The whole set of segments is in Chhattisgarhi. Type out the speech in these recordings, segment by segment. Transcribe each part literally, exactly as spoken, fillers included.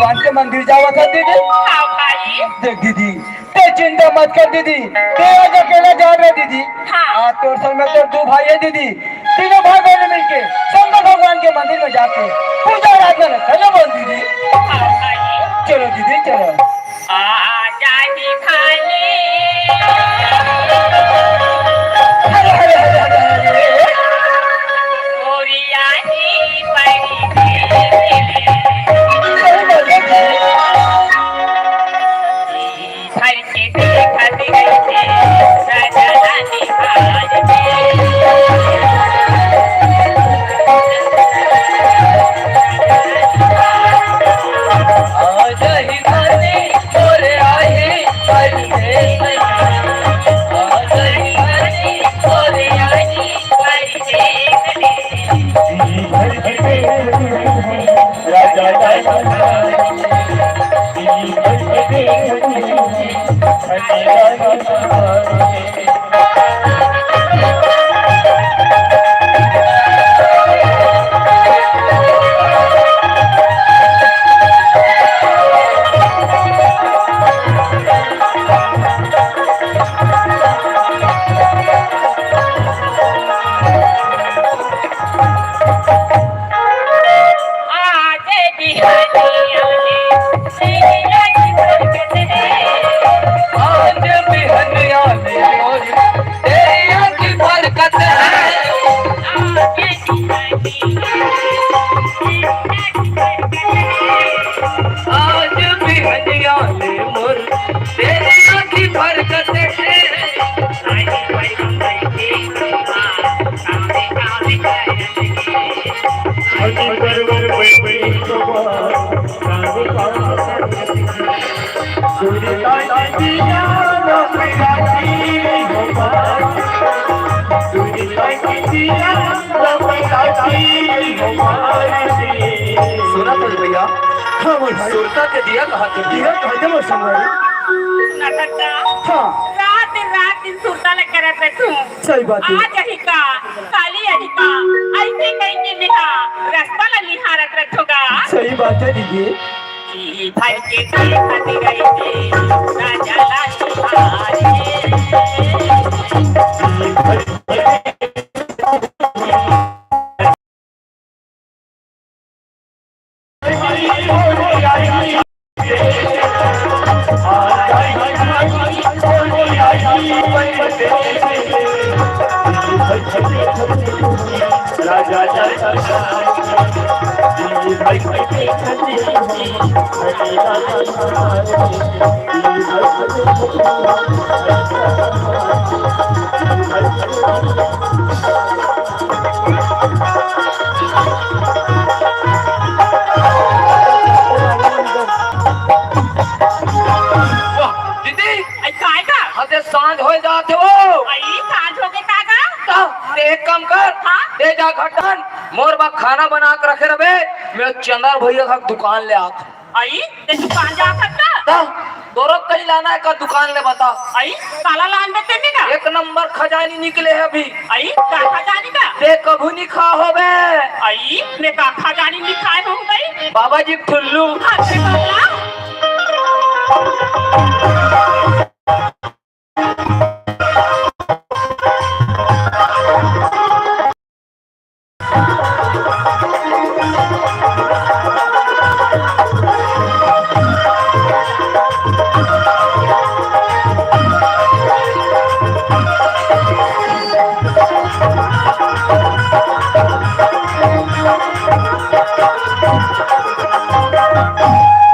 भगवान के मंदिर जावत हस दीदी। हाँ भाई। देख दीदी, तैं चिंता मत कर दीदी, तैं आज अकेला जा रहे दीदी। हाँ। आज तोर संग में तोर दू भाई हे दीदी, तीनों भाई बहन मिलके शंकर भगवान के मंदिर में जाके पूजा आराधना करना बोल दीदी। हाँ भाई। चलो दीदी, चलो। आ जाही खाली। हरे, हरे, हरे, हरे, हरे। मोरिया ही परी। सही बोले जी। भर के देखत रहिथे, राजा रानी हार के। आ जाही खाली। तोरे आही परदेस में, आ गई हरी, तोरे आही परदेस में। राजा, राजा, राजा। आज बिहनिया में मोरी तेरी आँखी बरकत है। आज बिहनिया में मोर तेरी आँखी बरकत है। सुना तो भैया, हाँ, बोल भाई। सुरता के दिया कहाँ के दिया? दिया कहाँ के, बोल संगवारी? सुना काका। हाँ। रात दिन, रात दिन सुरता ल करत रहिथों। सही बात हे। आज आही का, काली आही का, अइसे कहिके मेहा रस्ता ल निहारत रहिथों गा। सही बात हे दीदी। जी भर के देखत रहिथे, राजा ला निहार के। वाह, दीदी। अई, काय का? अते सांझ होय जात हे वो। अई, सांझ होगे का गा? त एक काम कर, हाँ? तैं जा घटन, मोर बर खाना बना के रखे रहिबे, मैं चंदर भैया के दुकान ले आत। अई, तैं दुकान जात हस का? त तोरो कहीं लाना हे का दुकान ले बता। अई, काला लानबे तेने का? एक नंबर खजानी निकले हे अभी। अई, का खजानी का? तैं कभू नइ खाय होबे। अई, मैं का खजानी नइ खाय हों बे? बाबा जी ठुल्लू। हाँ, ते बाबा।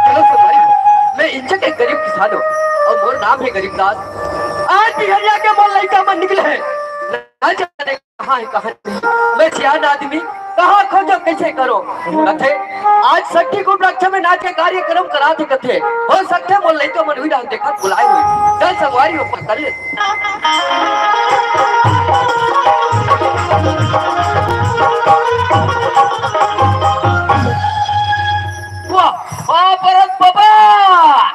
चलो संगवारी हो, मैं इंचक एक गरीब किसान हों अउ मोर नाम हे गरीबदास। आज बिहनिया के मोर लइका मन निकले हे, ना जाने कहाँ हे, कहाँ नहीं। मैं सियान आदमी, कहाँ खोजों, कइसे करों? कथे, आज सट्ठी कुंभ रक्षा में नाच के कार्यक्रम कराथे कथे। हो सकथे मोर लइका मन उही डाहर देखत बुलाय होही। चल संगवारी हो, पकड़ ले। वाह, वाह, भरत बाबा।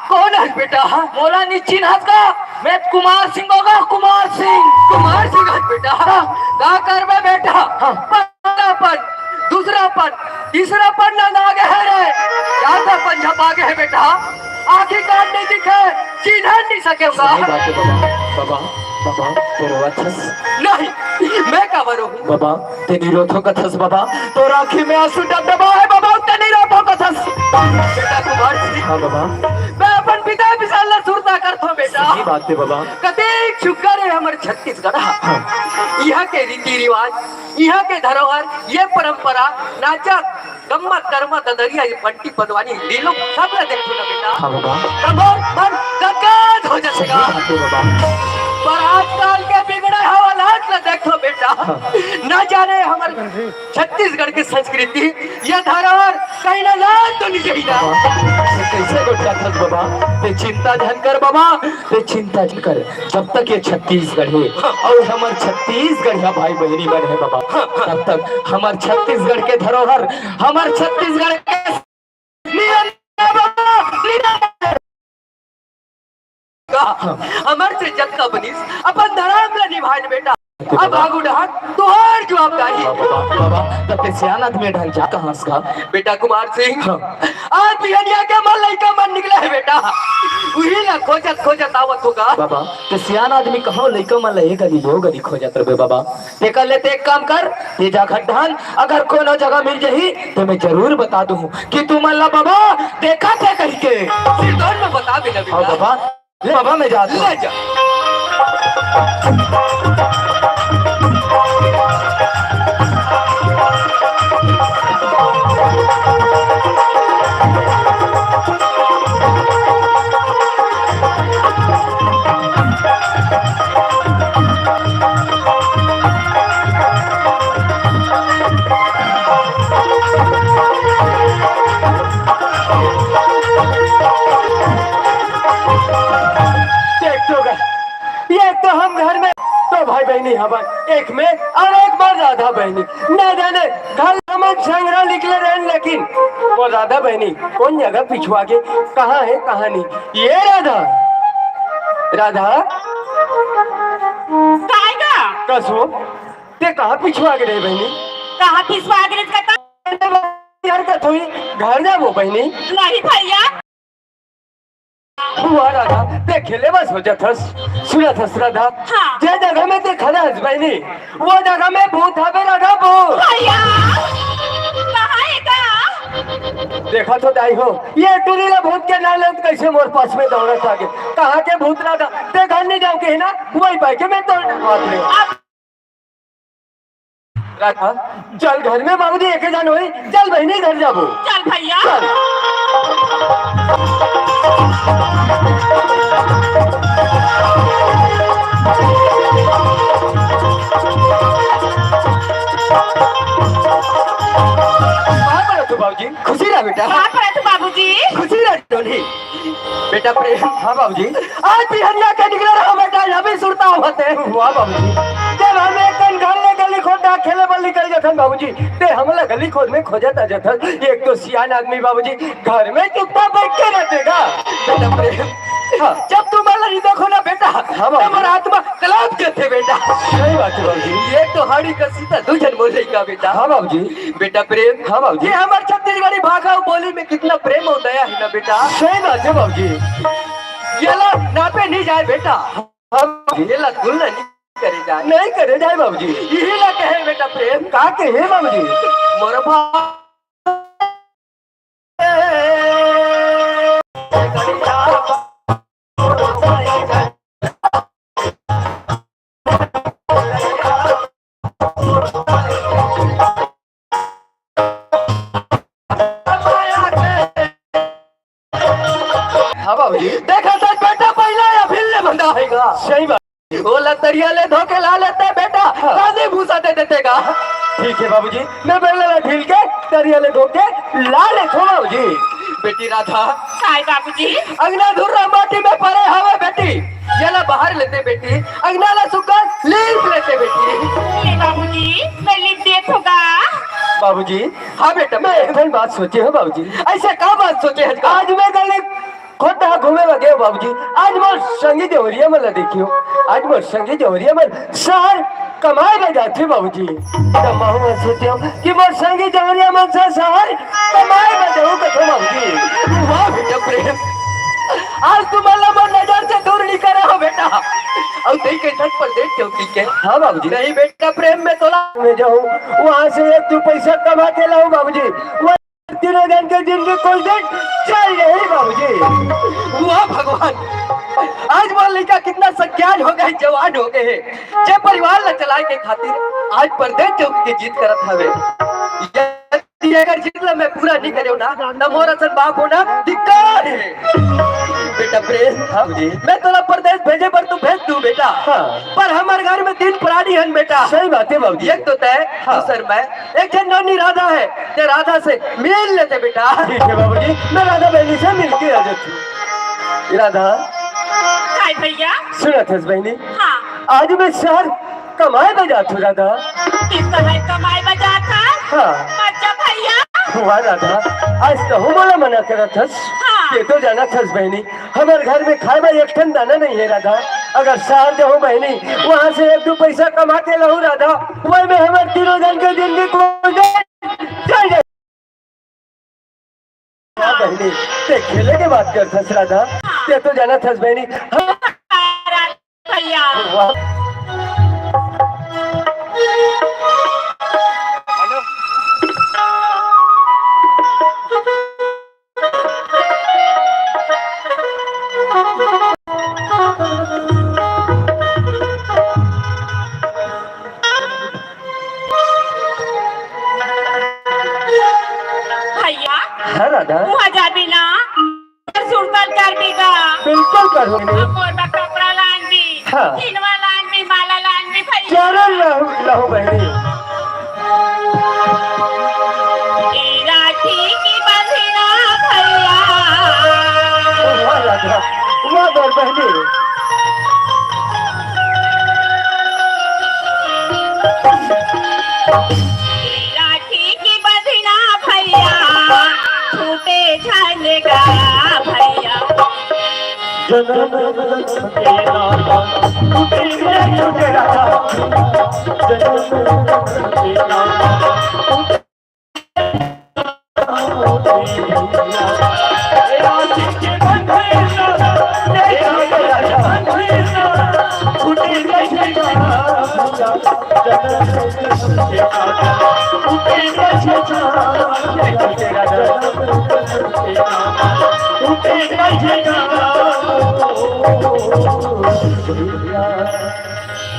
कोन हस बेटा? मोला नइ चिन्हस का? मैं कुमार सिंह हों गा, कुमार सिंह। कुमार सिंह हस बेटा? हाँ। का करबे बेटा? हाँ। अपन, अपन दू दूसरा पन, तीसरा पन नंदा गे हे रे। ज्यादा पन झपा गे हे बेटा, आँखी कान नहीं दिखे, चिन्ह नहीं सके होगा। सही बात है बाबा। बाबा, बाबा, तैं रोवत हस? नहीं, मैं काबर रोहूँ? बाबा, तैं नहीं रोथो कथस बाबा, तोर आँखी में आँसू डबडबा हे बाबा, तैं नहीं रोथो कथस। बेटा कुमार सिंह, हाँ बाबा। मैं अपन पिता विशाल ला सुरता करथों बेटा। सही बात है बाबा। कतेक सुग्घर हे हमर छत्तीसगढ़। हाँ। इहाँ के रीति रिवाज, इहाँ के धरोहर, ये परंपरा, नाचा, गम्मत, करमा, ददरिया, ये पंटी, पदवानी, लीलो, सब ला देखथों ना बेटा। हाँ बाबा। त मोर मन गदगद हो जाथे गा। सही बात है बाबा। पर आजकल के बिगड़े हालात ला देखथों बेटा। हाँ। ना जाने हमर छत्तीसगढ़ के संस्कृति, ये धरोहर कहीं ना लान तो नहीं जाही ना। बाबा, ये कैसे गोठियाथस बाबा? तैं चिंता झन कर बाबा, तैं चिंता झन कर। जब तक ये छत्तीसगढ़ हे अउ हमर छत्तीसगढ़िया भाई बहिनी मन हे बाबा, तब तक हमर छत्तीसगढ़ के धरोहर, हमर छत्तीसगढ़ के नियम हे बाबा, नियम हे। हमर से जतका बनिस, अपन धरम ला निभाएन बेटा। अब आगू डहर तोहर जवाबदारी। बाबा, बाबा, तब तैं सियान आदमी ढंग जा कहाँ से का? बेटा कुमार सिंह, हाँ। आज बिहनिया के मोर लइका मन निकले हे बेटा, उही ला खोजत खोजत आवत हों गा। बाबा, तैं सियान आदमी कहाँ, लइका मन ला ए गली ओ गली खोजत रहिबे बाबा। तेकर ले तैं एक काम कर, तैं जा घर ढंग, अगर कोनो जगह मिल जाही, त मैं जरूर बता दूँ कि तुमन ला बाबा देखत हे कहिके। सिरदोन में बता बेटा, हाँ बेटा। बाबा, ले बाबा, मैं जात हूँ। ले जा। देख तो ग-, ये तो हम घर में दो भाई बहिनी हवन, एक मैं अउ एक मोर राधा बहिनी। ना जाने घर हमन संघरा निकले रहेन, लेकिन वो राधा बहिनी कोन जगह पिछुआ गे, कहाँ हे, कहाँ नहीं। ये राधा, राधा। काय गा? कस हो, तैं कहाँ पिछुआ गे रहे बहिनी? कहाँ पिछुआ गे रहे कता? यार कथोई, घर जाबो बहिनी। नहीं भैया। हुआ राधा, तैं खेले बस हो जाथस, सुनत हस राधा। हाँ। जे जगह में तैं खड़ा हस बहिनी, वो जगह में भूत हवे राधा, भूत। भैया, कहाँ हे का? देखा तो दाई हो, ये टूरी ला भूत के नाम लेत कैसे मोर पास में दौड़त आगे। कहाँ के भूत राधा, तैं घर नहीं जाओ कही ना, वही पाए के मैं दौड़ बात रे। अब राधा, चल घर में बाबूजी एके जान होई, चल बहिनी घर जाबो। चल भैया। चल। बाबूजी, खुशी रह बेटा। बाबूजी। खुशी रह टोनी। बेटा प्रेम। हाँ बाबूजी। आज बिहनिया के निकले रहो बेटा, अभी सुरता होते। वाह बाबूजी। जब हम एक दिन घर ले गली खोद खेले बर निकल जाथन बाबूजी, तैं हमला गली खोद में खोजत आ जाथन। एक तो सियान आदमी बाबूजी, घर में चुपचाप बैठ के रहते गा। बेटा प्रेम, हाँ। जब तुम मला नहीं देखो ना बेटा, हाँ बाबूजी। तब आत्मा कलाप जाथे बेटा। सही बात है बाबूजी। ये तो हाड़ी का सीता दू झन मोर लइका बेटा। हाँ बाबूजी। बेटा प्रेम, हाँ बाबूजी। ये हमर छत्तीसगढ़ी भाखा अउ बोली में कितना प्रेम अउ दया हे ना बेटा। सही बात है बाबूजी। ये ला नापे नहीं जाए बेटा। हाँ बाबूजी। ये ला तुलना नहीं करे जाए। नहीं करे जाए बाबूजी। यही ला कहे बेटा प्रेम। का कहे बाबूजी? मोर भा हाँ बाबूजी। देखा था बेटा, पहला या फिर ले बंदा होएगा। सही बात। वो लतरिया ले धोके ला लेते बेटा, हाँ। कांदी भूसा दे देते का। ठीक है बाबूजी, मैं बेला ला ढील के तरिया ले धोके ला लेथो बाबूजी। बेटी राधा। काय बाबूजी? अंगना धुर्रा माटी में परे हवे बेटी, येला बाहर लेते बेटी, अंगना ला सुक्का लीप लेते बेटी। ले बाबूजी, मैं लीप देत होगा। बाबूजी। हाँ बेटा, मैं एक ठन बात सोचे हूँ बाबूजी। ऐसे का बात सोचे है? आज मैं गली खोद घूमे बर गे हूँ बाबूजी, आज मोर संगी देवरिया मन ला देखियो, आज मोर संगी देवरिया मन शहर कमाए बर जाथे बाबूजी। त महूं ह सोचेंव कि मोर संगी जवनिया मन से सहर कमाए बर जाहूं कथों बाबूजी। वाह बेटा प्रेम, आज तुमन ला मोर नजर से दूर नइ करे हो बेटा। अउ तई कइसन परदेस चौकी के? हाँ बाबूजी। नहीं बेटा प्रेम, मैं तोला में जाहूं, वहां से एक दू पैसा कमा के लाहूं बाबूजी। तीनों जन के जिंदगी कोई दिन चल जाही बाबूजी। वाह भगवान, आज मोर लइका कितना सज्ञान हो गे, जवान हो गे हे, जे परिवार ला चलाए के खातिर आज परदेस चौकी के जिद करत हवे। यदि एकर जिद ला मैं पूरा नइ करेंव ना, त मोर असन बाप होना धिक्कार हे। बेटा प्रेम, हाँ जी। मैं तोला परदेस भेजे बर तो भेज दूं बेटा, हाँ। पर हमर घर में तीन प्राणी हन बेटा। सही बात हे बाबूजी। एक तो तैं, हाँ। दूसर मैं, एक झन नोनी राधा हे, ते राधा से मिल लेते बेटा। ठीक हे बाबूजी, मैं राधा बहिनी से मिल के आ जाथंव। राधा। काय भैया? सुनत हस बहिनी? हाँ। आज मैं सहर कमाए बर जाथंव राधा। किस समय कमाए बर जाथस? हाँ। अच्छा भैया। वाह राधा, आज तहूं मोला मना करत हस। हाँ। ते तो जानत हस बहिनी, हमर घर में खाए बर एक ठन दाना नइ हे राधा। अगर सहर जाहूं बहिनी, वहां से एक दू पैसा कमा के लाहूं राधा, वही में हमर तीनों जन के जिंदगी को चल जाही। वाह बहिनी, ते खेले के बात करत हस राधा, ते तो जानत हस बहिनी। हाँ। भैया। वाह। भैया, हाँ राधा। तू आ जाबे ना, सुरतल कर देगा। बिल्कुल करूंगी। अब मोर बर कपड़ा लान दे, हाँ। किनवा लान दे, माला लान दे भैया। जरूर लाहूं, लाहूं बहिनी। ए राखी के बंधना भैया। वाह राधा, वाह मोर बहिनी। राखी के बंधना भैया, छूटे झन गा भैया। जनम जन्म के नाता, टूटे न टूटे राधा। जनम जन्म के नाता, टूटे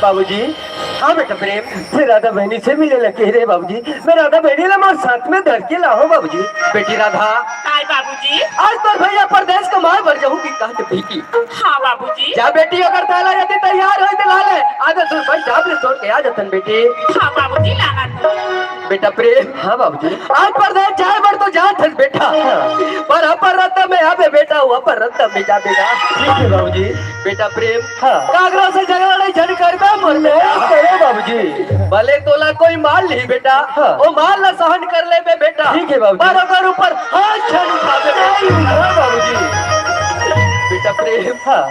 बाबूजी, हाँ बेटा प्रेम, मैं राधा बहिनी से मिले ला कहे रहेंव बाबूजी। मैं राधा बहिनी ला मोर साथ में धर के लाहूं बाबूजी। बेटी राधा। काय बाबूजी? आज तोर भैया परदेस कमाए बर जाहूं कि कहा के बेटी। हाँ बाबूजी। जा बेटी, अगर तैं ला यदि तैयार होय त ला ले। आज सुन भाई, जाब ले छोड़ के आ जाथन बेटी। हाँ बाबूजी, लाना तो। बेटा प्रेम। हाँ बाबूजी। आज परदेस जाए बर तो जाथस बेटा। हाँ। पर अपन रद्दा में आबे बेटा, वो अपन रद्दा में जाबे ना। ठीक हे बाबूजी। बेटा प्रेम, हाँ। काकरो से झगड़ा नइ झन करबे मोर बेटा। नइ करे बाबूजी। भले तोला कोई मार लिही बेटा, हाँ। वो मार ला सहन कर लेबे बेटा। ठीक हे बाबूजी। पर ओकर ऊपर हाथ झन उठाबे बेटा। नइ उठावंव बाबूजी। बेटा प्रेम, हाँ।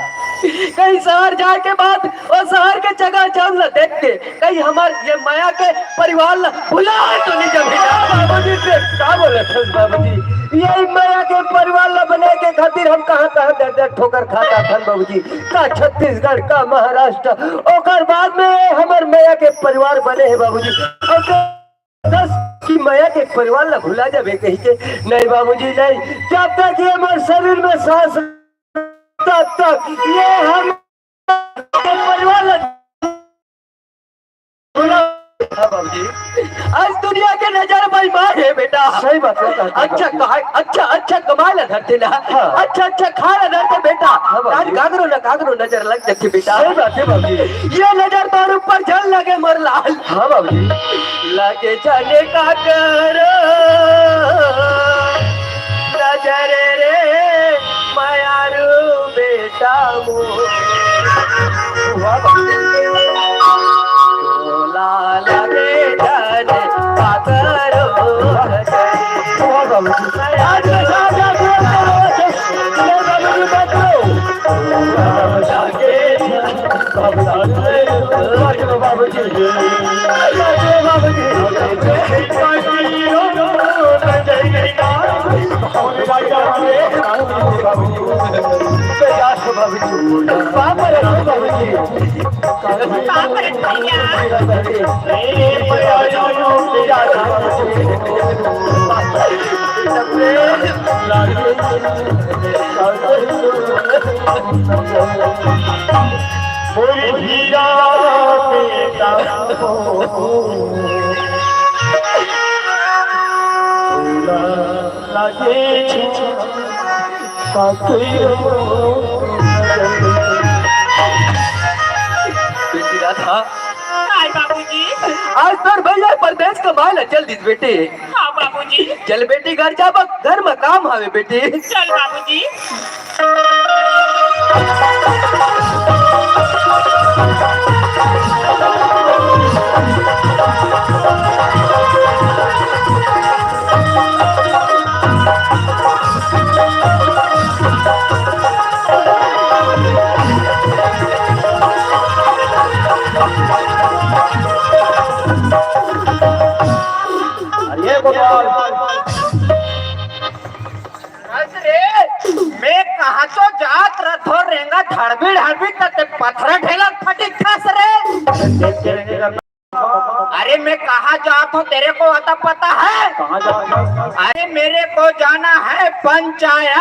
कहीं सहर जाए के बाद वो सहर के जगह जौन ला देख के कहीं हमर ये मया के परिवार ला भुला तो नइ जाबे। बाबूजी, तैं का बोलत हस बाबूजी? ये मया के परिवार ला बनाए के खातिर हम कहाँ-कहाँ दर-दर ठोकर खात हन बाबूजी। का छत्तीसगढ़, का महाराष्ट्र, ओकर बाद में हमर मया के परिवार बने हे बाबूजी। अउ कस कि मया के परिवार ला भुला जाबे कहिके, नहीं बाबूजी, नहीं। जब तक ये मोर शरीर में सांस, तब तक ये हम परिवार ला हाँ बाबूजी। आज दुनिया के नजर बेईमान हे बेटा। सही बात हे, सही बात हे। अच्छा कहा, अच्छा, अच्छा कमाए ला धरथे ना। हाँ। अच्छा, अच्छा खाए ला धरथे बेटा। हाँ बाबूजी। आज काकरो ना काकरो नजर लग जाथे बेटा। सही बात हे बाबूजी। ये नजर तोर ऊपर झन लगे मोर लाल। हाँ बाबूजी। लगे झन काकरो नजर रे मयारू बेटा मोर। वाह बाबूजी। तोला लगे झन काकरो नजर। वाह बाबूजी। आज के साथ आप लोग बाबूजी, बाबूजी। बेटी राधा, हाय बाबूजी। आज तोर भैया परदेस कमाए ला चल दिस बेटी। हाँ बाबूजी। चल बेटी घर जा, बस घर में काम हवे बेटी। चल बाबूजी। अरे गोपाल, अरे, मैं कहाँ तो जात रथो रेंगा, ढड़बी ढड़बी त ते पथरा ढेला फटिक खास रे। अरे, मैं कहाँ जात हूँ, तेरे को अता पता है? कहाँ जात हूँ? अरे, मेरे को जाना है पंचायत,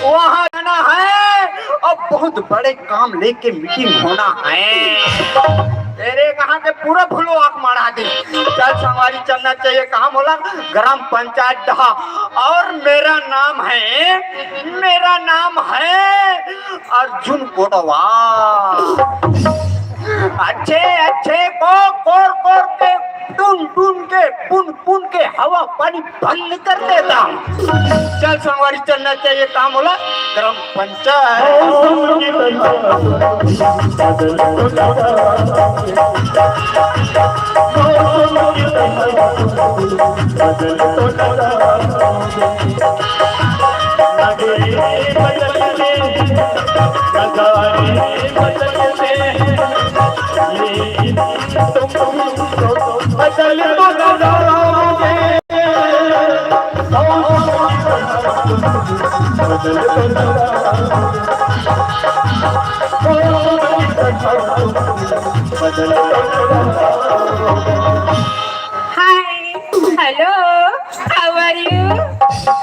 वहाँ जाना है और बहुत बड़े काम लेके मीटिंग होना है। तेरे कहाँ के पूरा फुलवाक मारा दे। चल संगवारी, चलना चाहिए। कहाँ बोला? ग्राम पंचायत डहा। और मेरा नाम है, मेरा नाम है अर्जुन कोटवा। अच्छे अच्छे को कोर कोर के, टून टून के, पुन पुन के हवा पानी बंद कर देता हूँ। चल संगवारी, चलना चाहिए। काम होला ग्राम पंचायत। हाय, हेलो, हाउ आर यू?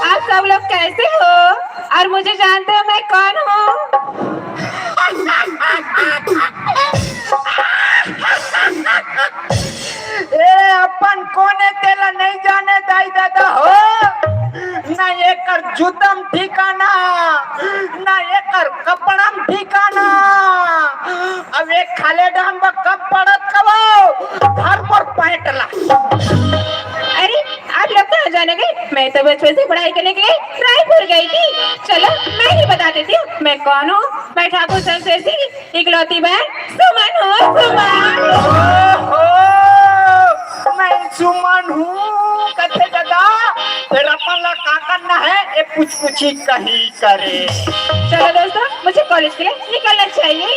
आप सब लोग कैसे हो? और मुझे जानते हो मैं कौन हूँ? ए, अपन कोने तेला नहीं जाने दाई दादा हो, ना एकर जूतम ठिकाना, ना एकर कपड़म ठिकाना। अब एक खाले डाम ब कब पड़त कबो, धर मोर पैंट ला। अरे, आप लोग कहाँ जाने गए? मैं तो बचपन से पढ़ाई करने के लिए रायपुर गई थी। चलो, मैं ही बता देती हूँ मैं कौन हूँ। मैं ठाकुर शमशेर सिंह इकलौती बहन सुमन हूँ, सुमन। ओहो, मैं सुमन हूँ, कथे दादा, फिर अपन ला का करना है, ये पूछ पूछी कही करे। चलो दोस्तों, मुझे कॉलेज के लिए निकलना चाहिए।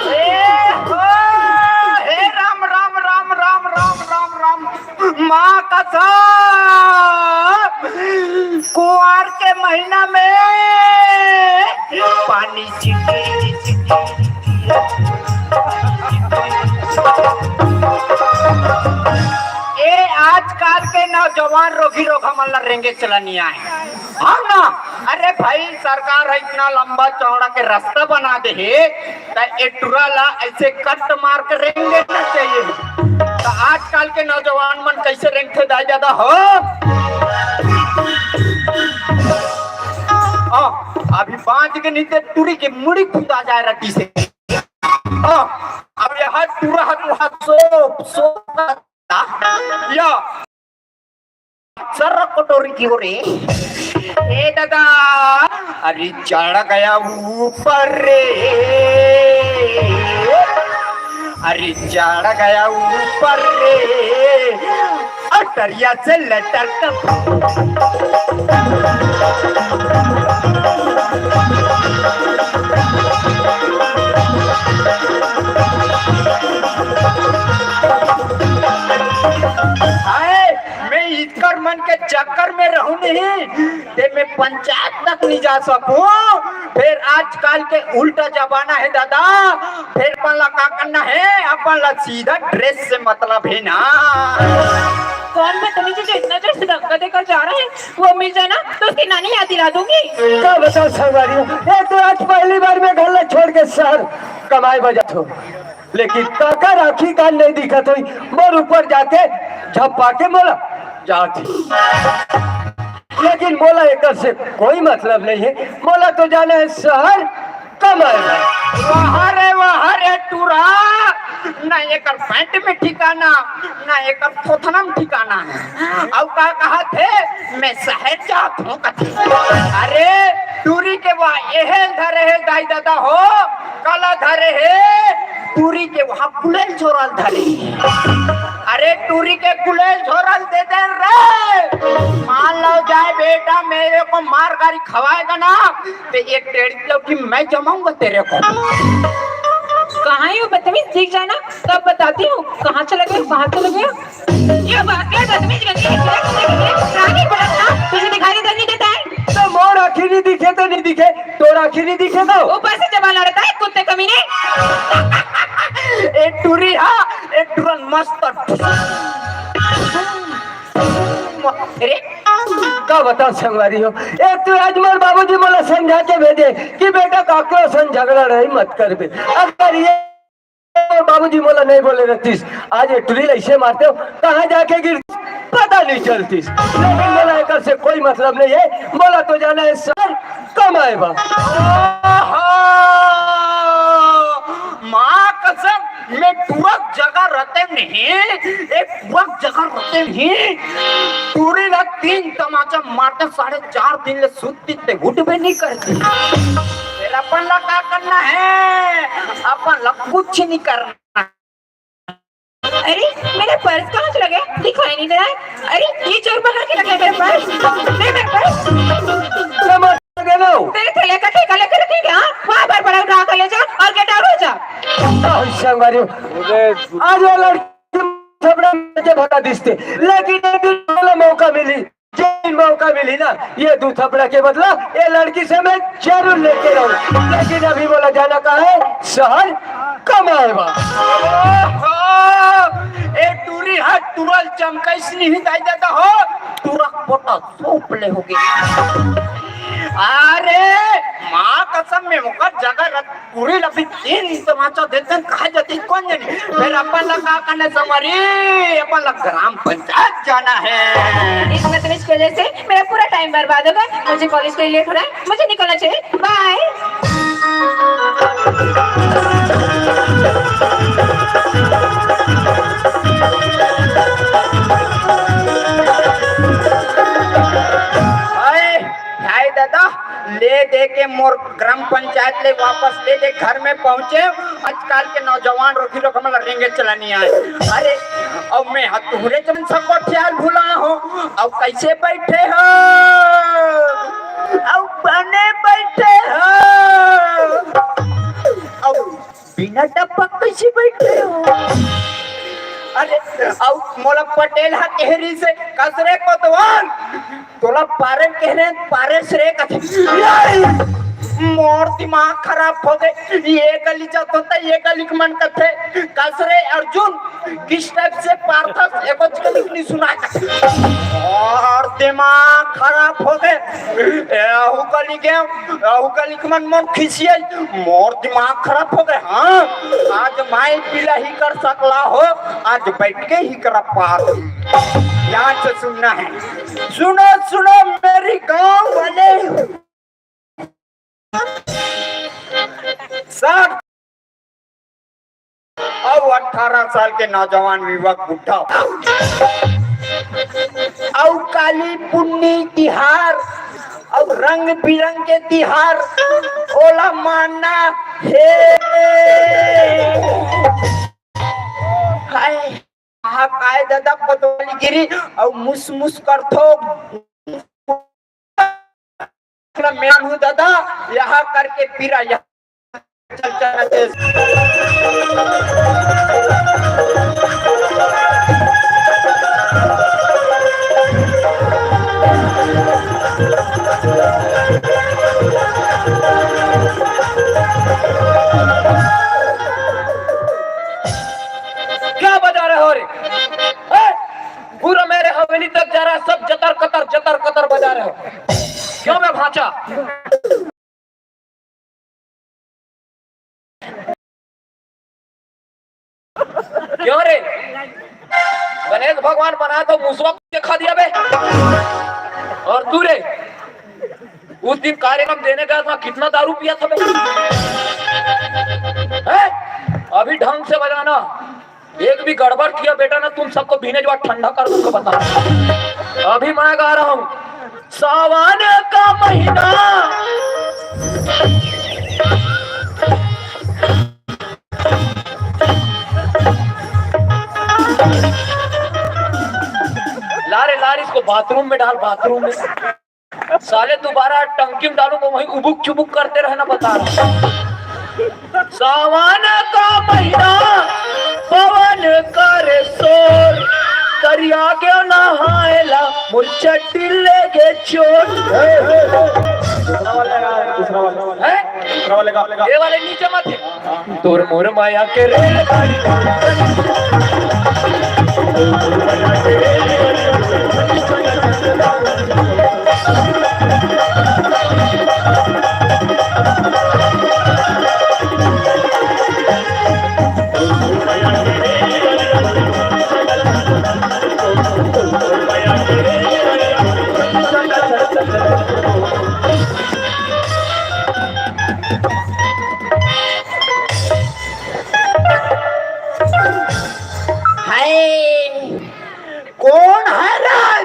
ए हो, हे राम, राम, राम, राम, राम, राम, राम। माँ कसम, कुआर के महीना में पानी चिटी चिटी। ए आजकल के नौजवान रोगी रोग हमन ला रेंगे चलनिया है। हाँ ना? अरे भाई, सरकार है इतना लंबा चौड़ा के रास्ता बना दे है, त ए टुरा ला ऐसे कट मार के रेंग देना चाहिए। त आजकल के नौजवान मन कैसे रेंगथे दाई दादा हो? हाँ, अभी बांच के नहीं ते टुरी के मुड़ी खुदा जाए रट्टी से। हाँ, अब यह टुरा है, टुरा सो, सो या सर कटोरी की ओरे। ए दादा, अरे चढ़ गया ऊपर रे, अरे चढ़ गया ऊपर रे, अटरिया से लेटर का। हाय, मैं इतकर मन के चक्कर में रहूं नहीं, ते मैं पंचायत तक नहीं जा सकूं। फिर आजकल के उल्टा जमाना है दादा, फिर अपन ला का करना है, अपन ला सीधा ड्रेस से मतलब है ना। कौन बदतमीज है जो इतना जोर से धक्का देकर जा रहा है? वो मिल जाए ना तो उसकी नानी याद दिला दूंगी। का बताओं संगवारी हो, ये तो आज पहली बार मैं घर ला छोड़ के शहर कमाए बर जात हों, लेकिन काका राखी का नहीं दिखत होई, मोर ऊपर जाके झप्पा के मोला जात ही। लेकिन मोला एकर से कोई मतलब नहीं है, मोला तो जाना है शहर कमाए बर। वाह रे वाह रे टूरा, ना एकर पैंट में ठिकाना, ना एकर थोथना में ठिकाना है। अउ का कहा थे, मैं शहर जात हों कथे। अरे टूरी के वाह एहेल धरे हे दाई दादा हो, काला धरे हे, टूरी के वहां गुलेल झोरल धरे हे। अरे टूरी के गुलेल झोरल दे दे रे। मान लो जाए बेटा मेरे को मार गारी खवाएगा ना, तो एक टेढ़ी लौकी मैं जमाऊंगा तेरे को। कहाँ है वो बदतमीज? दिख जाए ना तब बताती हूँ। कहाँ चला गया, कहाँ चला गया? ये वाकई बदतमीज गंदी है, गंदी है, गंदी है। रानी बड़ा था, तुझे दिखाई नहीं देता है? तो मोर आँखी नहीं दिखे तो नहीं दिखे, तोर आँखी नहीं दिखे तो? ऊपर से जबान लड़ता है कुत्ते कमीने। ए टूरी हा, ए टूरन मस्त। अरे का बताओं संगवारी हो, एक तो आज मोर बाबूजी मोला समझा के भेजे कि बेटा काकरो संग झगड़ा नहीं मत करबे। अगर ये मोर बाबूजी मोला नहीं बोले रहतीस, आज ये टूरी ला ऐसे मारते हो, कहाँ जाके गिर पता नहीं चलतीस। लेकिन मोला एकर से कोई मतलब नहीं है, मोला तो जाना है शहर कमाए बर। आहा! माँ कसम, मैं टूरा के जगह रहते नहीं, एक टूरा के जगह रहते नहीं, टूरी ला तीन तमाचा मारते साढ़े चार दिन ले सुत्ती ते उठबे नहीं करती। फिर अपन ला का करना है? अपन ला कुछ नहीं करना। अरे, मेरा पर्स कहाँ चला गया? दिखाई नहीं दे रहा है। अरे, ये चोर पकड़ के लग गया मेरा पर्स। दे मेरा पर्स। समझ गए ना? तेरे थैले का ठेका लेकर रखेगा, हाँ? वहाँ पर बड़ा उठा कर ले जा और गेट आउट हो जा। संगवारी हो, आज वो लड़की थपड़ा मार के भगा दिसते, लेकिन एक दिन वाला मौका मिली, जिन मौका मिली ना, ये दू थपड़ा के बदला ये लड़की से मैं जरूर लेके रहूं। लेकिन अभी मोला जाना का है, शहर कमाए बर। ओहो, ए टूरी हा टूरा ल चमकाइस नहीं दाई दादा हो, टूरा पोटा सूप ले होगे। अरे माँ कसम, मैं ओकर जगह रख टूरी ला भी तीन तमाचा देते कहा जाती कौन जाने। फिर अपन ला का करना संगवारी, अपन ला ग्राम पंचायत जाना है। इस बदतमीज की वजह से मेरा पूरा टाइम बर्बाद होगा। मुझे कॉलेज के लिए लेट हो रहा है, मुझे निकलना चाहिए। बाय। हाय, हाय दादा, ले दे के मोर ग्राम पंचायत ले वापस ले दे घर में पहुंचे। आजकल के नौजवान रोटी रोक हमला रेंगे चलानी आए। अरे, अब मैं हा तुहरे जन सबको ख्याल भुला हो। अब कैसे बैठे हो? अब बने बैठे हो? अब बिना डब्बा कैसे बैठे हो? अरे, अब मोला पटेल हा कह रही से, कसरे कोतवाल, तोला पारे कह रहे, पारे सरे कथे। यार, मोर दिमाग खराब हो गए। ये गली जात होता, ये गली के मन कथे, कसरे अर्जुन, किस टाइप से पारथस, एको चीज नहीं सुना। और दिमाग खराब हो गए। एहू गली के, एहू गली के मन मोर खिसियाई, मोर दिमाग खराब हो गए। हाँ, आज माई पीला ही कर सकला हो, आज बैठ के ही करा पार। ध्यान से सुनना है। सुनो, सुनो मेरी गांव वाले। साठ अउ अठारह साल के नौजवान युवक बुढ़ा अउ काली पुन्नी तिहार अउ रंग बिरंग के तिहार ओला मानना हे। हाय। कहा काय दादा कोतवाली गिरी, अउ मुस मुस करथो। मेहनू दादा, यहाँ करके पीरा, यहाँ चल, चल, चल। क्या बजा रहे हो रे? ए, पूरा मेरे हवेली तक जा रहा है, सब जतर कतर, जतर कतर बजा रहे हो। क्यों बे भांचा? क्यों रे? गणेश भगवान बनाया तो मुसवा के खा दिया बे। और तू रे, उस दिन कार्यक्रम देने गया था, कितना दारू पिया था बे? हैं? अभी ढंग से बजाना, एक भी गड़बड़ किया बेटा ना, तुम सबको भीने जो ठंडा कर दूंगा, बता। अभी मैं गा रहा हूँ, सावन का महीना। ला रे, ला रे, इसको बाथरूम में डाल, बाथरूम में। साले दोबारा टंकी में डालूंगा, वहीं उबुक चुबुक करते रहना, बता रहा हूँ। सावन का महीना, पवन करे शोर, तरिया के नहाएला, मोर चड्डी लेगे चोट। दूसरा वाला लगा, दूसरा वाला। हैं? दूसरा वाला लगा। ये वाले नीचे मत है। तोर मोर माया के रेलगाड़ी। हाय, कौन है रे?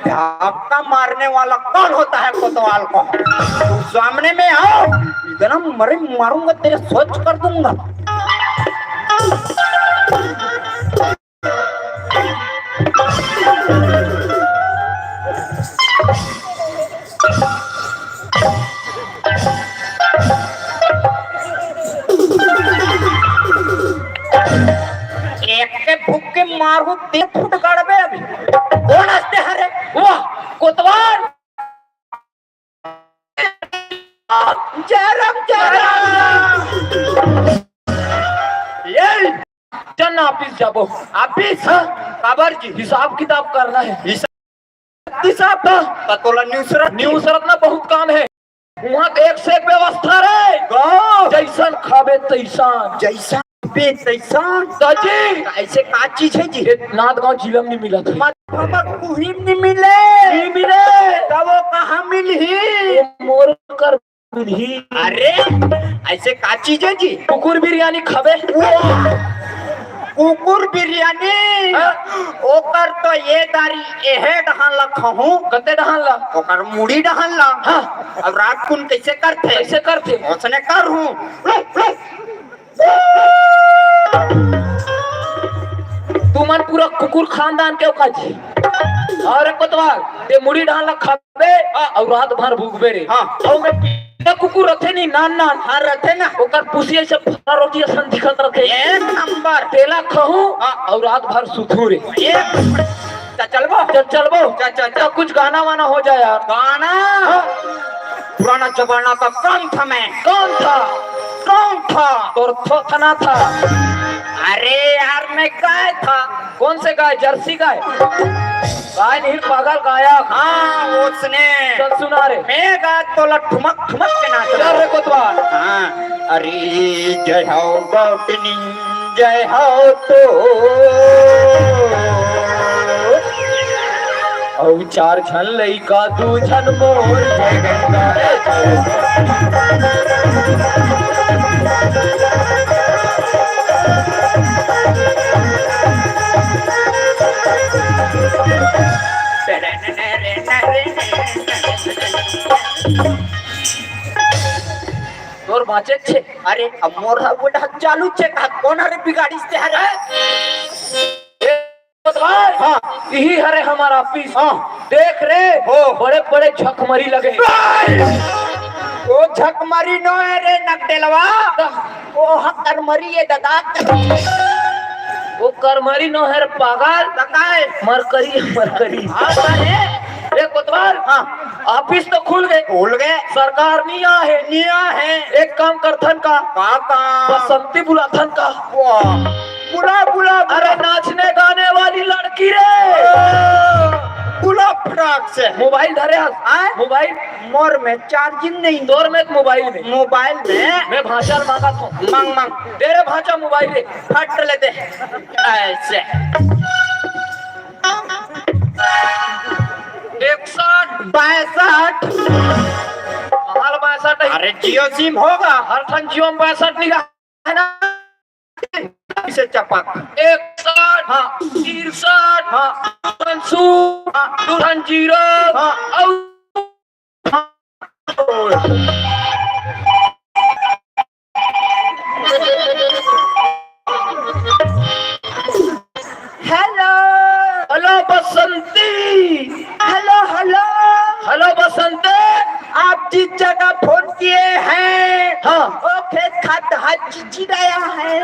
धक्का मारने वाला कौन होता है कोतवाल को? सामने में आओ, इतना मरे मारूंगा, तेरे सोच कर दूंगा। एक के फुक के मारू, ते फुट गड़बे अभी। कौन हंसते हरे? वाह, कोतवाल। जय राम, जय राम। ये चल ना, ऑफिस जाबो। ऑफिस? हाँ। काबर जी? हिसाब किताब करना है। हिसाब, हिसाब का? त तोला न्यूसरत, न्यूसरत ना बहुत काम है। वहाँ के एक से एक व्यवस्था रे। गाँव। जैसन खाबे तैसन। जैसन खाबे तैसन। त जी। ऐसे का चीज है जी? ये नांदगांव जिला में नहीं मिला था। मत हमर कुही नहीं मिले। नहीं मिले। तब वो कहाँ मिलही? वो मोर कर मिलही। अरे, ऐसे का चीज है जी? कुकुर बिरयानी खाबे। वो कुकुर बिरयानी। हाँ। ओकर तो ये दारी एहे डहान ला खाहूं। कते डहान ला? ओकर मुड़ी डहान ला। हाँ। अब रात कुन कैसे करथे? कैसे करथे? ओसने करहूं। तुमन पूरा कुकुर खानदान के औकात जी। अरे कोतवाल, ते मुड़ी डहान ला खाबे, हाँ। अउ रात भर भूखबे रे। हाँ। अउ मैं पीला कुकुर रथे नी, नान नान। हाँ, रथे ना। ओकर पुसी ऐसे फरा रोटी असन दिखत रथे। एक नंबर। तेला खाहूं, हाँ। अउ रात भर सुतहूं रे। एक नंबर। चल, चलबो? चल, चलबो। चल, चल, चल। तो कुछ गाना वाना हो जाए यार। गाना? हाँ। पुराना जमाना का कौन था मैं? कौन था? कौन था? तोर थोथना था। अरे यार, मैं गाय था। कौन से गाय? जर्सी गाय? गाय नहीं, पागल गायक। हाँ, उसने। चल सुना रे। मैं गाय तोला ठुमक ठुमक के नाच। चल रे कोतवाल। हाँ। अरे जय हो गौटनी, जय हो तो। अउ चार झन लइका, दू झन मोर। तोर बाँचे छे। अरे, अब मोर ह वो ढक चालू छे, का कोन हरे बिगाड़िस ते हरे? हाँ। यही हरे हमारा ऑफिस। हाँ। देख रे, हो। बड़े बड़े झकमरी लगे। ओ झकमरी नो हे रे नकटेलवा, का? ओ ह करमरी हे ददा। ओ करमरी नो हे रे पागल। त का हे? मरकरी हे, मरकरी। हाँ, का हे? ए कोतवाल, हाँ। ऑफिस तो खुल गे। खुल गे। सरकार नइ आहे। नइ आहे। एक काम करथन का? का काम? बसंती बुलाथन का? वाह। बुला, बुला, बुला। अरे नाचने गाने वाली लड़की रे। ओ, बुला फटाक से। मोबाइल धरे हस? आय? मोबाइल? मोर में चार्जिंग नहीं। तोर में मोबाइल में। मोबाइल में। मैं भाषण मांगत हूँ। मांग, मांग। तेरे भाषा मोबाइल रे। फट ले दे। ऐसे। इकसठ। बासठ। कहाँ बासठ हे? अरे जियो सिम होगा। हर ठन जियो में बासठ निकले हे ना। इसे चपक। इकसठ, हाँ। तिरसठ, हाँ। दू ठन जीरो, हाँ। अउ hello. Hello Basanti. Hello, hello. Hello Basanti. आप जिस जगह फोन किए हैं, हाँ। वो खेत खाट हाथ चिचिराया है।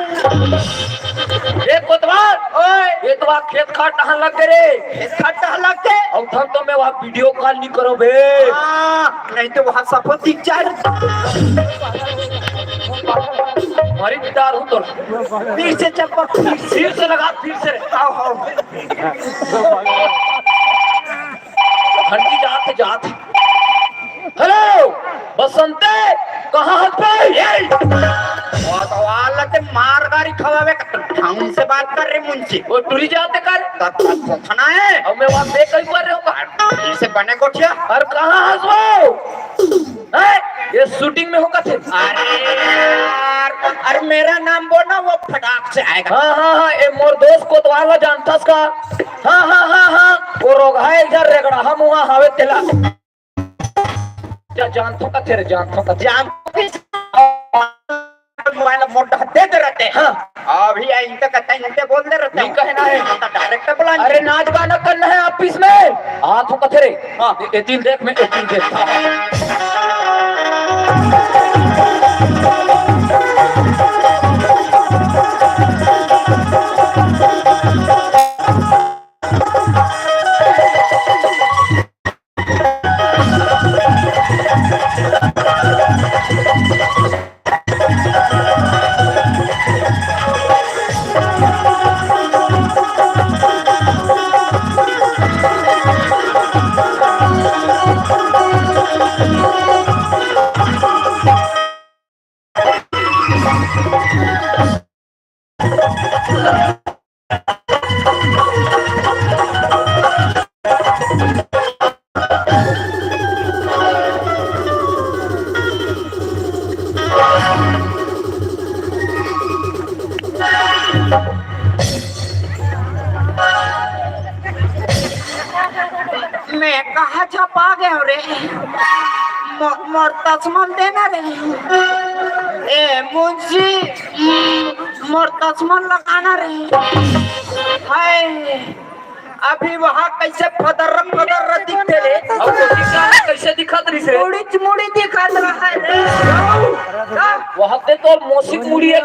ए कोतवाल, ओए। ये तो आप खेत खाट कहाँ लग गए रे? खेत खाट कहाँ लग गए? अब हम तो मैं वहाँ वीडियो कॉल नहीं करो बे। हाँ, नहीं तो वहाँ सब दिख जाए। मारी दीदार हूँ तो। फिर से चप्पल, फिर से। फिर से लगा, फिर से। आओ, आओ। घंटी जात हे, जात हे। हेलो, बसंते, कहाँ हस बे? ए! कोतवाल ते मार गारी खवावे, ढंग से बात कर रे मुंशी। वो टुरी जाते कर। तब, तब सोचना है। अब मैं वहाँ पे कहीं पर रहूँगा। इसे बने गोठिया। अरे कहाँ हस वो? हैं? ये शूटिंग में हो कथे। अरे यार, अरे मेरा नाम बोल ना, वो फटाक से आएगा। हाँ, हाँ, हाँ, ए मोर दोस्त कोतवाल ला जानथस का? हाँ, हाँ, हाँ, हाँ, वो रोगहा एक झन रेगड़हा मुहा हावे तेला। जा जानथो कथे रे, जानथो कथे। जान मोबाइल मोटा दे दे रहते हैं। हाँ। अभी आई इनका कहता है, इनके बोल दे रहते नहीं हैं। कहना है। हम तो डायरेक्ट बुला। अरे नाच गाना करना है ऑफिस में। हाँ, तू कथे रे। हाँ। ए, ए तीन देख में, ए तीन देख। मैं कहाँ छपा गयो रे? मो-, मोर तसमन देना रे। ए मुंशी, मोर तसमन लगाना रे। हाय, अभी वहाँ कैसे फदर फदर दिखते रे? अब तो दिखा, कैसे दिखत रही से? मुड़ी मुड़ी दिखत रहा है रे। वहाँ पे तो मौसी मुड़ी है।